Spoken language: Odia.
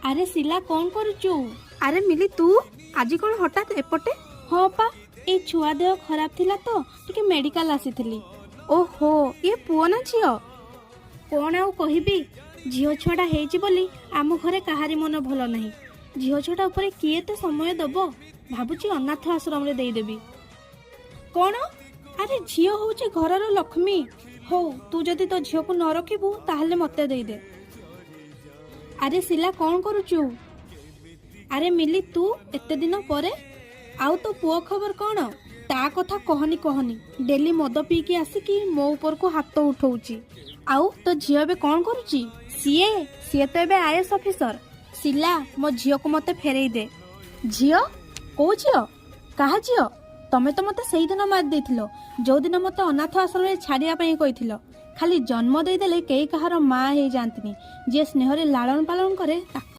ଆରେ ଶିଲା, କ'ଣ କରୁଛୁ? ଆରେ ମିଲି, ତୁ ଆଜି କ'ଣ ହଠାତ୍ ଏପଟେ? ହଁ ପା, ଏଇ ଛୁଆ ଦେହ ଖରାପ ଥିଲା ତ ଟିକେ ମେଡିକାଲ ଆସିଥିଲି। ଓହୋ, ଇଏ ପୁଅ ନା ଝିଅ? କ'ଣ ଆଉ କହିବି, ଝିଅ ଛୁଆଟା ହେଇଛି ବୋଲି ଆମ ଘରେ କାହାରି ମନ ଭଲ ନାହିଁ। ଝିଅ ଛୁଆଟା ଉପରେ କିଏ ଏତେ ସମୟ ଦବ? ଭାବୁଛି ଅନାଥ ଆଶ୍ରମରେ ଦେଇଦେବି। କ'ଣ? ଆରେ, ଝିଅ ହଉଛି ଘରର ଲକ୍ଷ୍ମୀ। ହଉ, ତୁ ଯଦି ତୋ ଝିଅକୁ ନ ରଖିବୁ, ତାହେଲେ ମତେ ଦେଇଦେ। ଆରେ ଶିଲା, କ'ଣ କରୁଛୁ? ଆରେ ମିଲି, ତୁ ଏତେ ଦିନ ପରେ! ଆଉ ତୋ ପୁଅ ଖବର କ'ଣ? ତା କଥା କହନି କହନି, ଡେଲି ମଦ ପିଇକି ଆସିକି ମୋ ଉପରକୁ ହାତ ଉଠଉଛି। ଆଉ ତୋ ଝିଅ ଏବେ କ'ଣ କରୁଛି? ସିଏ ତ ଏବେ ଆଇଏଏସ୍ ଅଫିସର। ଶିଲା, ମୋ ଝିଅକୁ ମତେ ଫେରେଇ ଦେ। ଝିଅ? କୋଉ ଝିଅ? କାହା ଝିଅ? ତମେ ତ ମତେ ସେଇଦିନ ମାରି ଦେଇଥିଲ, ଯୋଉଦିନ ମତେ ଅନାଥ ଆଶ୍ରମରେ ଛାଡ଼ିବା ପାଇଁ କହିଥିଲ। ଖାଲି ଜନ୍ମ ଦେଇଦେଲେ କେହି କାହାର ମା ହେଇଯାଆନ୍ତିନି। ଯିଏ ସ୍ନେହରେ ଲାଳନ ପାଳନ କରେ, ତାକୁ